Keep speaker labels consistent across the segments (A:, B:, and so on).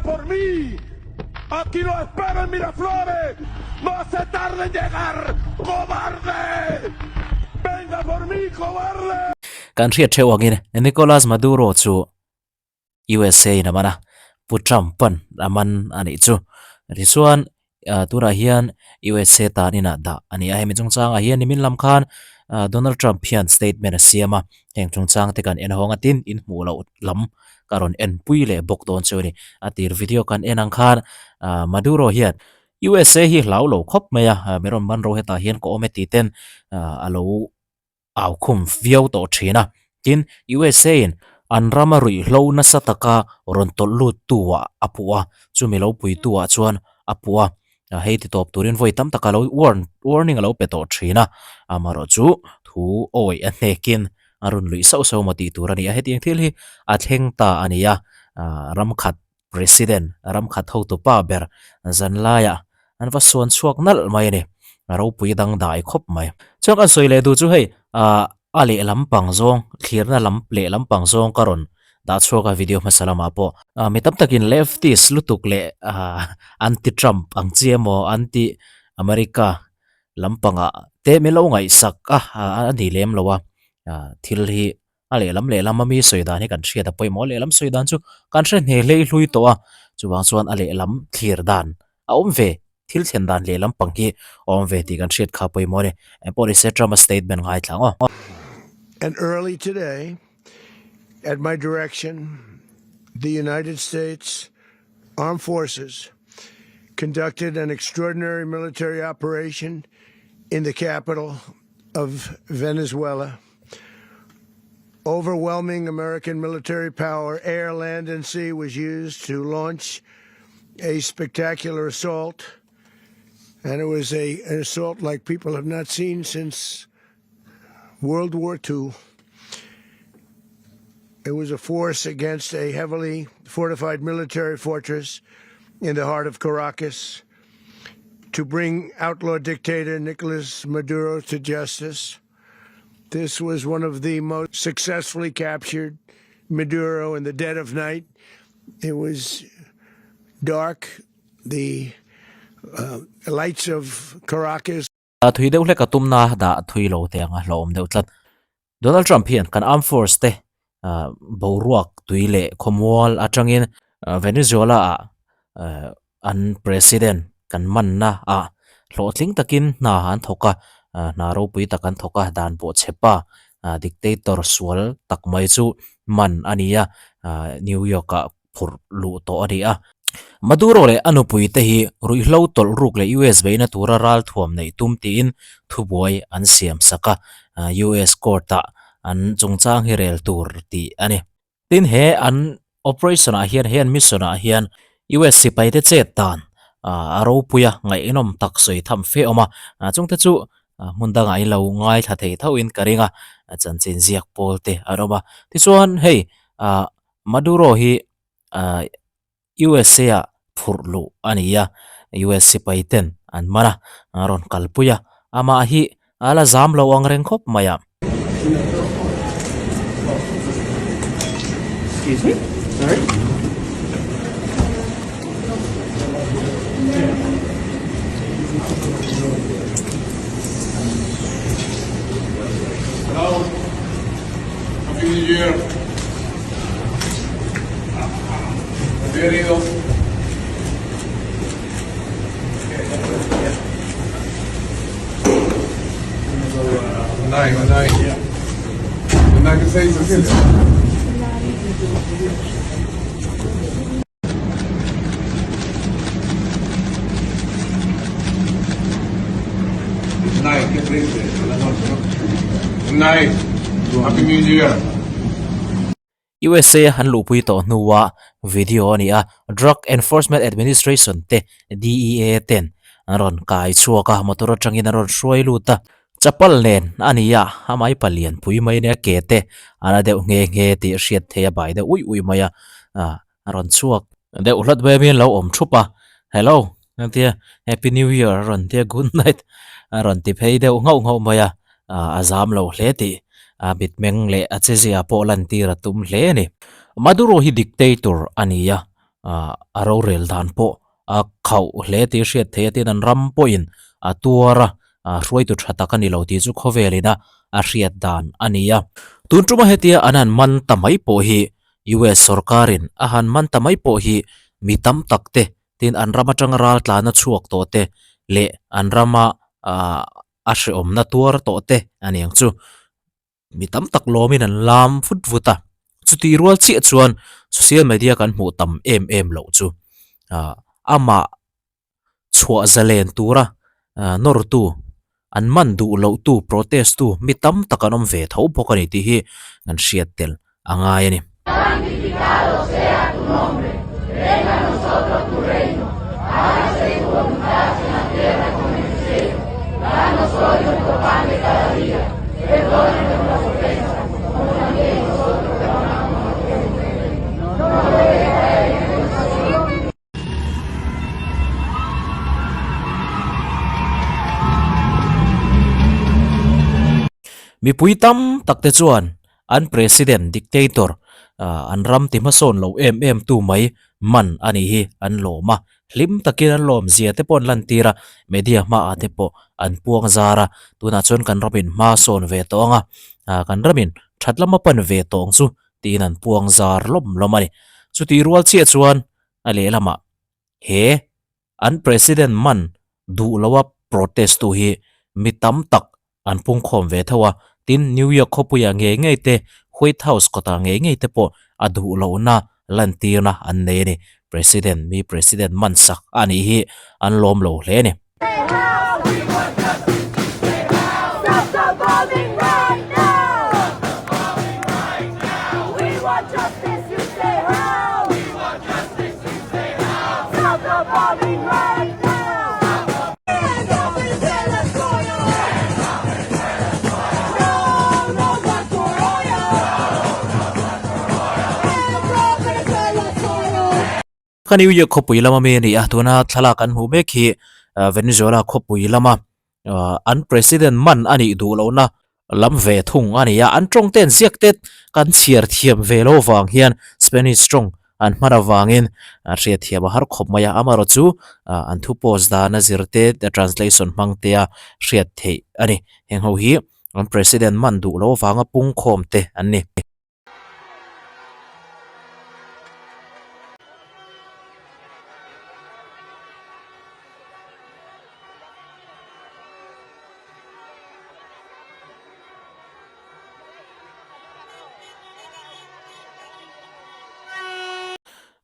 A: por mí! Aquí lo espero en Miraflores! ¡No se tarde en llegar, cobarde! ¡Venga por mí, cobarde!
B: Kan hriat theuh angin Nicolas Maduro chu USA in a man a, Pu Trump pawn a man a nih chu. Tichuan tunah hian USA tan inah dah a ni a, hemi chungchangah hian nimin lam khan Donald Trump hian statement a siam a, heng chungchang te kan en hawng a tin inhmuh loh lam ka rawn en pui leh bawk dawn chu a ni. A tir video kan en ang khan Maduro hian USA hi hlau lo khawp mai a, mi rawn man ro hetah hian ka awm e tih ten a lo au khum viau tawh thin a. Tin, USA in an rama ruihhlo nasa taka rawn tawlh lut tu ah a puh a, chumi lo pui tu ah chuan a puh a, hei ti tawp turin vawi tam taka lo warn warning a lo pe tawh thin a, amaherawh chu thu awih a hnekin a rawn luih sauh sauh maw tih tur a ni a, hetiang thil hi a thleng ta a ni a, ram khat President ram khat hotu pa ber zan laiah an va suan chhuak nalh mai a ni, a ropui dangdai khawp mai. Chuan kan sawi leh duh chu hei ah a lehlam pang zawng thlirna lam lehlam pang zawng ka rawn dah chhuak a video hmasa lamah pawh ah mi tam takin leftist lutuk leh ah anti Trump ang chi emaw anti America lampangah te min lo ngaihsak a a ni lem lo a ah thil hi A lehlam lehlam a mi sawi dan hi kan hriat a pawimawh a, lehlam sawi dan chu kan hre hne hlei hlui tawh a, chuvang chuan a lehlam thlir dan a awm ve, thil thlen dan lehlam pang hi a awm ve tih kan hriat kha a pawimawh a ni. Engpawh ni se Trump-a statement ngaithla ang aw.
C: And early today, at my direction, the United States Armed Forces conducted an extraordinary military operation in the capital of Venezuela. Overwhelming American military power, air, land, and sea, was used to launch a spectacular assault. And it was a, an assault like people have not seen since World War II. It was a force against a heavily fortified military fortress in the heart of Caracas to bring outlaw dictator Nicolas Maduro to justice. This was one of the most successfully captured Maduro in the dead of night. It was dark. The uh, lights of Caracas
B: Dah thui deuh hlek a tumna dah thui lo te anga hlauhawm deuh tlat. Donald Trump hian kan armed force te boruak tui leh khawmual atangin Venezuela ah an president kan manna ah hlawhtling takin hna an thawk a, hna ropui tak an thawk a, dan pawh chhepa dictator sual tak mai chu man a ni a, New York ah phurh luh tawh a ni a. Maduro leh a nupui te hi ruihhlo tawlh ruk leh US beihna tura ralthuam neih tum tiin thubuai an siam sak a, US court ah an chungchang hi rel tur tih a ni. Tin he an operation ah hian he an mission ah hian US sipai te chet dan a ropui a ngaihnawm tak sawi tham fe awm a, chungte chu hmun dangah in lo ngaithla thei tho in ka ring a, chanchin ziak pawl te an awm a. Tichuan hei Maduro hi USA ah phurh luh a ni a, US sipai ten an man a, an rawn kalpui a, amah hi a la zam lo ang reng khawp mai a.
A: Hello. Happy New Year. Estoy herido. Good night, good night. Good night, ¿qué se dice, Cecilia? Good night, qué triste. Buenas noches, ¿no? Good night. Happy New Year.
B: USA an luhpui tawh hnua video a ni a, Drug Enforcement Administration te, DEA, ten an rawn kai chhuak a, motor atangin an rawn hruai lut a, chapal nen a ni a, a mai palian pui mai nia ke te a la deuh nghe nghe tih hriat theih a bai deuh uih uih mai a, a rawn chhuak deuh hlat mai a mi an lo awm thup a hello a tia happy new year a rawn tia good night a rawn ti phei deuh nghauh nghauh mai a ah a zam lo hle tih a mitmeng leh a che zia pawh lan tir a tum hle a ni Maduro hi dictator a ni a. a rorel dan pawh a khauh hle tih hriat theih a tin an ram pawhin a tuar a hruaitu tha tak a ni lo tih chu khawvel ina a hriat dan a ni a. Tun tuma hetia an han man ta mai pawh hi US sorkarin a han man ta mai pawh hi mi tam tak te tin an ram atanga ral tlana chhuak tawh te leh an rama ah a hrehawmna tuar tawh te a ni ang chu. Mi tam tak lawmin an lam vut vut a, chutih rual chiah chuan social media kan hmuh tam em em loh chu ah amah chhuah zalen tura ah nawrtu an man duh loh tu protest tu mi tam tak an awm ve tho bawk a ni tih hi kan hriat tel a ngai a ni. Mipui tam tak te chuan an president dictator an ram ti hmasawn lo em em tu mai man a nih hi an lawm a, hlim takin an lawm zia te pawh an lantir a, media hmaah te pawh an puang zar a, tunah chuan kan ramin hma sawn ve tawh ang a, kan ramin that lama pan ve tawh ang chu tiin an puang zar lawm lawm a ni. Chutih rual chiah chuan a lehlamah he an president man duh loa protest tu hi mi tam tak an pungkhawm ve tho a, tin New York khawpuiah ngei ngei te White House kawtah ngei ngei te pawh a duh lohna lantirna an nei a ni. President mi president man sak a nih hi an lawm lo hle a ni. Ka New York khawpui lama mi a ni a, tuna thlalak an hmuh mek hi Venezuela khawpui lama an president man a nih duh lohna lam ve thung a ni a, an tawng te an ziak te kan chhiar thiam ve lo vang hian Spanish tawng an hman avangin hriat thiam a har khawp mai a, amaherawh chu an thu post dan a zir te translation hmang te a hriat theih a ni, heng ho hi an president man duh lo avanga pungkhawm te an ni.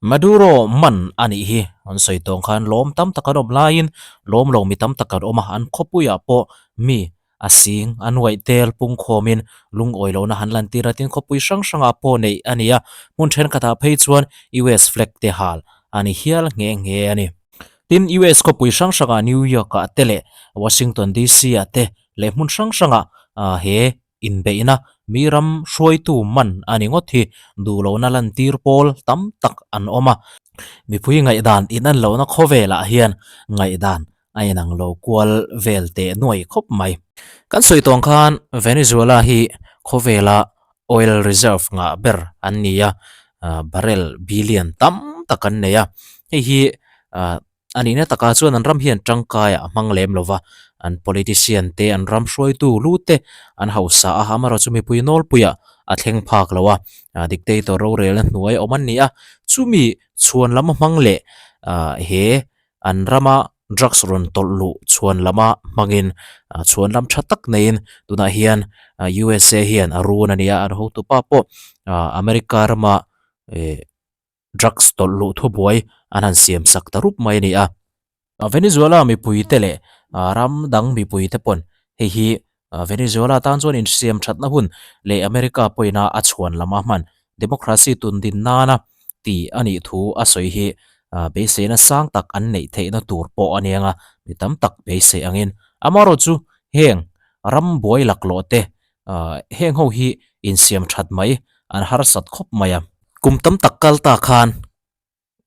B: Maduro man a nih hi an sawi tawng khan lawm tam tak an awm laiin lawm lo mi tam tak an awm a, an khawpuiah pawh mi A sing, a nuaih tel pungkhawmin lungawi lohna han lantir a, tin khawpui hrang hrangah pawh neih a ni a, hmun thenkhatah phei chuan US flag te hal a ni hial nghe nghe a ni. Tin, US khawpui hrang hrangah New York-ah te leh Washington DC-ah te leh hmun hrang hrangah he inbeihna mi ram hruaitu man a ni ngawt hi duh lohna lantir pawl tam tak an awm a. Mipui ngaihdan inan lohna khawvelah hian ngaihdan a inang lo kual vel teh nuai khawp mai. Kan sawi tawng khan Venezuela hi khawvela oil reserve ngah ber an ni a, barrel billion tam tak an nei a. Hei hi a nihna takah chuan an ram hian tangkai a hmang lem lo va, an politician te, an ram hruaitu lu te an hausa a, amaherawh chu mipui nawlpuiah a thleng phak lo a, dictator rorelna hnuai awm an ni a, chumi chhuan lam a hmang leh he An rama drugs rawn tawlh luh chhuan lama hmangin chhuan lam tha tak neiin tunah hian USA hian a run a ni a, an hotupa pawh America rama ih drugs tawlh luh thubuai an han siam sak ta rup mai a ni a. Venezuela mipui te leh ram dang mipui te pawn hei hi Venezuela tan chuan insiam thatna hun leh America pawina a chhuan lama hman democracy tun din nana ti a nih thu a sawi hi beiseina sang tak an neih theihna tur pawh a nia nga, mi tam tak beisei angin. Amaherawh chu heng ram buai laklawh te heng ho hi insiam that mai an harsat khawp mai a. Kum tam tak kal ta khan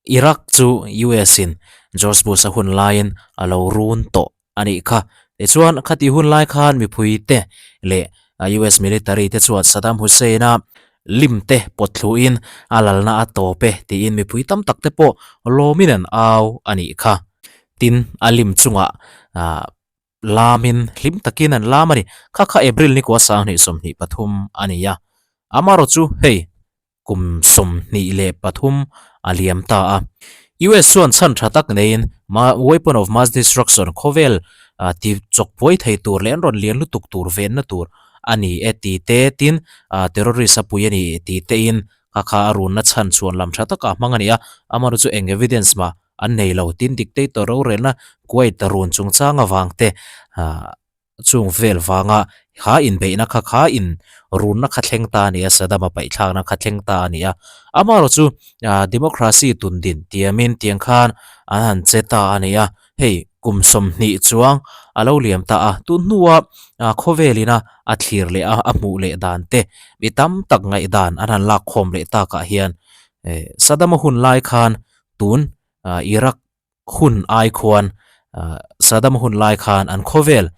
B: Iraq chu US in George Bush a hun laiin a lo run tawh a nih kha. Tichuan, khati hun lai khan mipui te leh US military te chuan Saddam Hussein a Lim te pawt thluin a lalna a tawp e tiin mipui tam tak te pawh lawmin an au a nih kha. Tin, a lim chungah lamin hlim takin an lam a ni. Kha kha April ni kua 2023 a ni a. Amarawh chu hei kum 23 a liam ta a. US chuan chhan tha tak neiin weapon of mass destruction khawvel ti chawkpuai thei tur leh an rawn lian lutuk tur venna tur a ni e ti te tin terrorist a pui a ni ti tein kha kha a runna chhan chhuan lam tha taka hmang a ni a, amaherawhchu chu eng evidence mah an nei lo tin dictator rorelna Kuwait run chungchang avang te chung vel vanga kha inbeihna kha kha in runna kha thleng ta a ni a, Saddam a paihthlakna kha thleng ta a ni a, amaherawhchu democracy tundin tiamin tiang khan an han che ta a ni a. Hei kum 20 chuang a lo liam ta a, tun hnua khawvelina a thlir leh a, a hmuh leh dan te mi tam tak ngaihdan an han lak khawm leh takah hian Saddam-a hun lai khan tun Iraq hun ai khuan Saddam-a hun lai khan an khawvel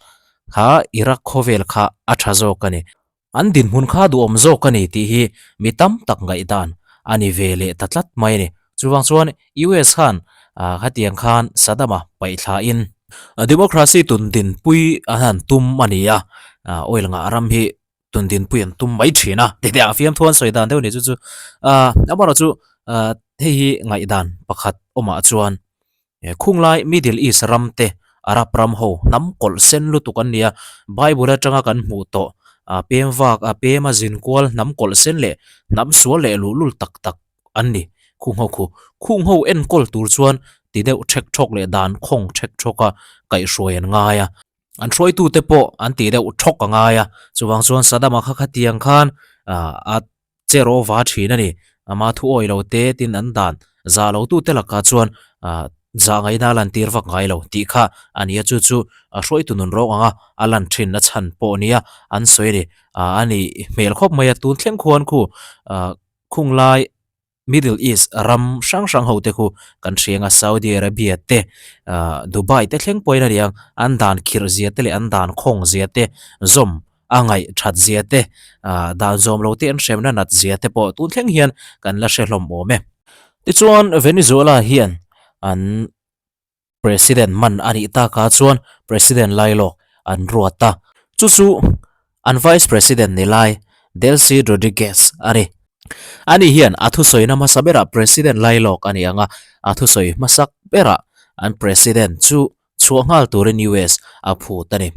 B: kha Iraq khawvel kha a tha zawk a ni. An dinhmun kha duhawm zawk a ni tih hi mi tam tak ngaihdan a ni ve leh ta tlat mai a ni. Chuvang chuan US khan khatiang khan Saddam-a paihthlain democracy tun dinpui an han tum a ni a, oil ngah ram hi tun dinpui an tum mai thin a ti teh ang fiamthu an sawi dan deuh a ni chu chu. Amaherawh chu hei hi ngaihdan pakhat awmah chuan Khunglai Middle East ram te Arab ram ho hnam kawlh sen lutuk an nia, Bible atanga kan hmuh tawh pem vak a pem a zin kual hnam kawlh sen leh hnam sual leh luhlul tak tak an ni. Khung ho khu khung ho enkawl tur chuan ti deuh thek thawk leh dan khawng thek thawk a kaihhruai an ngai a. An hruaitute pawh an ti deuh thawk a ngai a, chuvang chuan Saddam-a kha khatiang khan a Che rawh va thin a ni. Ama thu awi lo te tin an dan zah lo tute lakah chuan zah ngaihna a lantir vak ngai lo tih kha a ni a, chu chu hruaitu nun rawng anga a lan thin a chhan pawh nia an sawi a ni. A ni hmel khawp mai a, tun thleng khuan khu khunglai Middle East ram hrang hrang ho te khu kan hriang a, Saudi Arabia te Dubai te thleng pawhin a ni ang, an dan khirh zia te leh an dan khawng zia te zawm a ngaih that zia te, dan zawm lo te an hremna nat zia te pawh tun thleng hian kan la hre hlawm awm e. Tichuan Venezuela hian an President man a nih takah chuan President lailawk an ruat a, chu chu an Vice President ni lai Delcy Rodriguez a ni. Ani hian a thusawina hmasa berah President lailawk a ni ang a, a thusawi hmasak berah an President chu chhuah nghal turin US a phut a ni.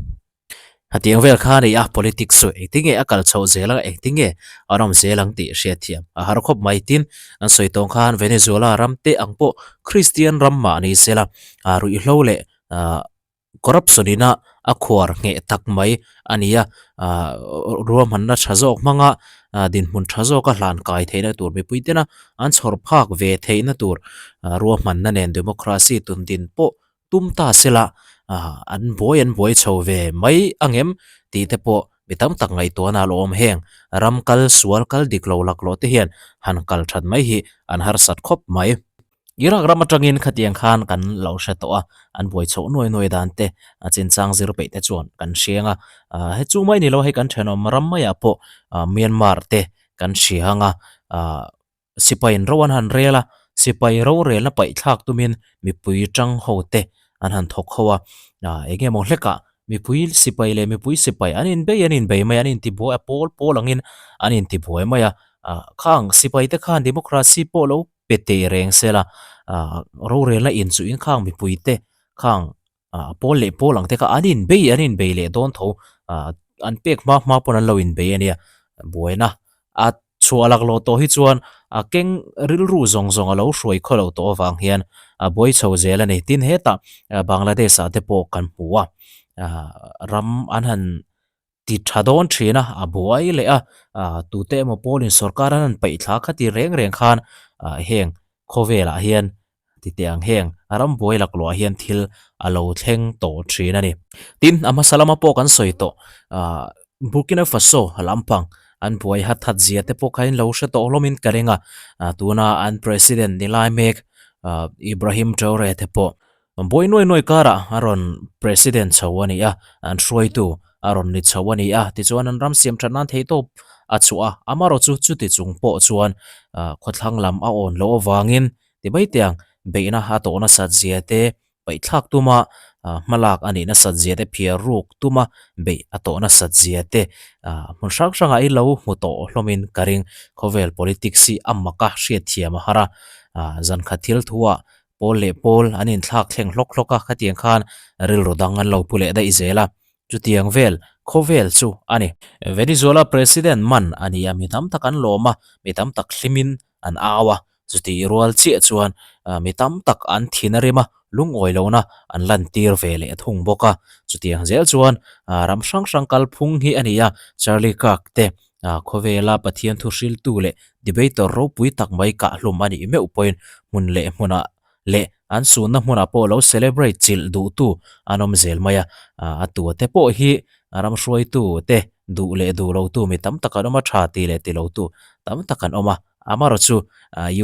B: Hetiang vel kha a ni a, politics chu engtinge a kal chhoh zel ang, engtinge an awm zel ang tih hriatthiam a har khawp mai. Tin, an sawi tawng khan Venezuela ram te ang pawh Kristian ram mah ni sela, ruihhlo leh corruption ina a khuar ngheh tak mai a ni a, ruahmanna tha zawk hmanga dinhmun tha zawka hlan kai theihna tur mipui tena an chhawr phak ve theihna tur ruahmanna nen democracy tundin pawh tum ta sela an buai an buai chho ve mai angem tih te pawh mi tam tak ngaihtuahna a lo awm heng ram kal sual kal dik lo laklawh te hian han kal that mai hi an harsat khawp mai. Iraq ram atangin khatiang khan kan lo hre tawh a, an buai chhoh nuai nuai dan te a chinchang zir peih te chuan kan hriang a, he chu mai ni lo hei kan thenawm ram maiah pawh Myanmar te kan hriang a, Sipaiin ro an han rel a, sipai rorelna paihthlak tumin mipui tang ho te an han thawk ho a, eng emaw hlekah mipui sipai leh mipui sipai an inbei an inbei mai a, an intibuai a, pawl pawl angin an intibuai mai a, khang sipai te khan democracy pawh lo pe teh reng se la, rorelna inchuhin khang mipui te khang pawl leh pawl ang te kha an inbei an inbei leh dawn tho, an pek hma hma pawn an lo inbei a nia, buaina a Chhuah laklawh tawh hi chuan a keng rilru zawng zawng a lo hruai khaw lo tawh avang hian a buai chho zel a ni. Tin, hetah Bangladesh ah te pawh kan hmu a, ram an han ti tha dawn thin a, a buai leh a, tute emaw pawlin sorkar an han paih thla kha ti reng reng khan heng khawvelah hian Ti teh ang heng ram buai laklawh hian thil a lo thleng tawh thin a ni. Tin, a hmasa lama pawh kan sawi tawh, Burkina Faso lampang an buai hat hat zia te pawh kha in lo hre tawh hlawmin ka ring a, tuna an President ni lai mek Ibrahim Traore te pawh buai nuai nuai karah a rawn President chho a ni a, an hruaitu a rawn ni chho a ni a, tichuan an ram siam that nan theihtawp a chhuah a, amaherawhchu chuti chung pawh chuan khawthlang lam a awn loh avangin ti mai teh ang beihna a tawh nasat zia te, paihthlak tuma hmalak a nih nasat zia te, phiar ruk tuma beih a tawh nasat zia te hmun hrang hrangah i lo hmu tawh hlawmin ka ring. Khawvel politics hi a mak a, hriatthiam a har a, zankhat thil thuah Pawl leh pawl an inthlak thleng hlawk hlawk a, khatiang khan rilru dang an lo pu leh daih zel a, chutiang vel khawvel chu a ni. Venezuela President man a ni a, mi tam tak an lawm a, mi tam tak hlimin an au a, chutih rual chiah chuan mi tam tak an thin a rim a, lungawi lohna an lantir ve leh thung bawk a, chutiang zel chuan ram hrang hrang kalphung hi a ni a, Charlie Kirk te Khawvela Pathian thuhriltu leh debater ropui tak mai kahhlum a nih meuh pawhin hmun leh hmunah leh an sunna hmunah pawh lo celebrate chilh duhtu an awm zel mai a. A tua te pawh hi ram hruaitu te duh leh duh lotu mi tam tak an awm a, tha ti leh ti lotu tam tak an awm a. Amaherawhchu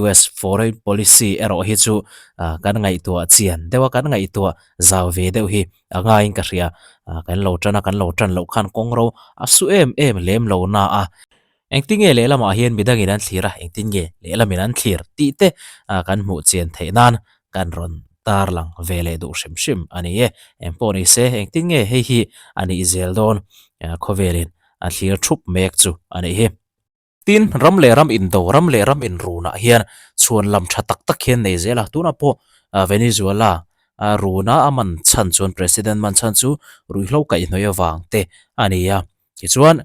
B: US foreign policy erawh hi chu kan ngaihtuah chian deuh a, kan ngaihtuah zau ve deuh hi A ngaiin ka hria, kan lo tan a, kan lo tan loh khan kawng ro a su em em lem lo na a. Engtin nge lehlamah hian midangin an thlir a, engtin nge lehlamin an thlir tih te kan hmuh chian theih nan kan rawn tarlang ve leh duh hrim hrim a ni e. Engpawh ni se, engtin nge hei hi a nih zel dawn khawvelin a thlir thup mek chu a nih hi. Tin, ram leh ram indo, ram leh ram inrunah hian chhuan lam tha tak tak hian nei zel a. Tunah pawh Venezuela runa a man chhan chuan President man chhan chu ruihhlo kaihhnawih avang te a ni a. Tichuan,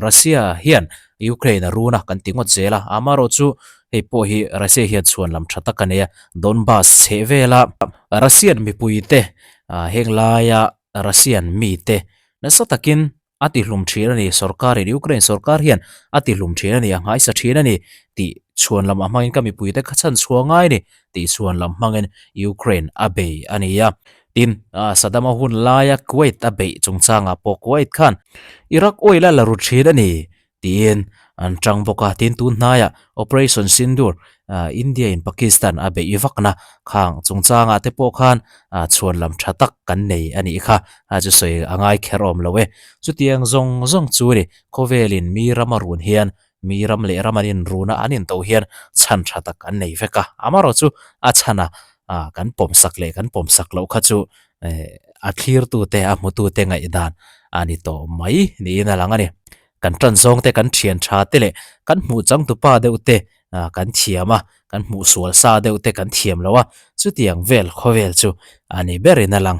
B: Russia hian Ukraine a run a kan ti ngawt zel a. Amaherawhchu hei pawh hi Russia hian chhuan lam tha tak a nei a. Donbas chheh vela Russian mipuite heng laia Russian mite nasa takin A tihlum thin a ni, sorkarin, Ukraine sorkar hian a tihlum thin a ni, a nghaisa thin a ni tih chhuan lam a hmangin ka mipuite kha chhan chhuah ngai a ni tih chhuan lam hmangin Ukraine a bei a ni a. Tin, Saddam-a hun laia Kuwait a beih chungchangah pawh Kuwait khan Iraq oil a la ru thin a ni tiin an tang bawk a, tin tun hnaiah Operation Sindoor India in Pakistan a beih vakna khang chungchangah te pawh khan chhuan lam tha tak kan nei a nih kha a chu sawi a ngai kher awm lo e. Chutiang zawng zawng chu ni khawvelin mi rama run hian mi ram leh ram an inrun a an into hian chhan tha tak an nei vek a, amaherawhchu a chhana kan pawmsak leh kan pawmsak loh kha chu a thlirtute a hmutute ngaihdan a ni tawh mai niin a lang a ni. Kan tan zawng te, kan thian tha te leh kan hmuh changtupa deuh te kan thiam a, kan hmuh sual sa deuh te kan thiam lo a, chutiang vel khawvel chu a ni berin a lang.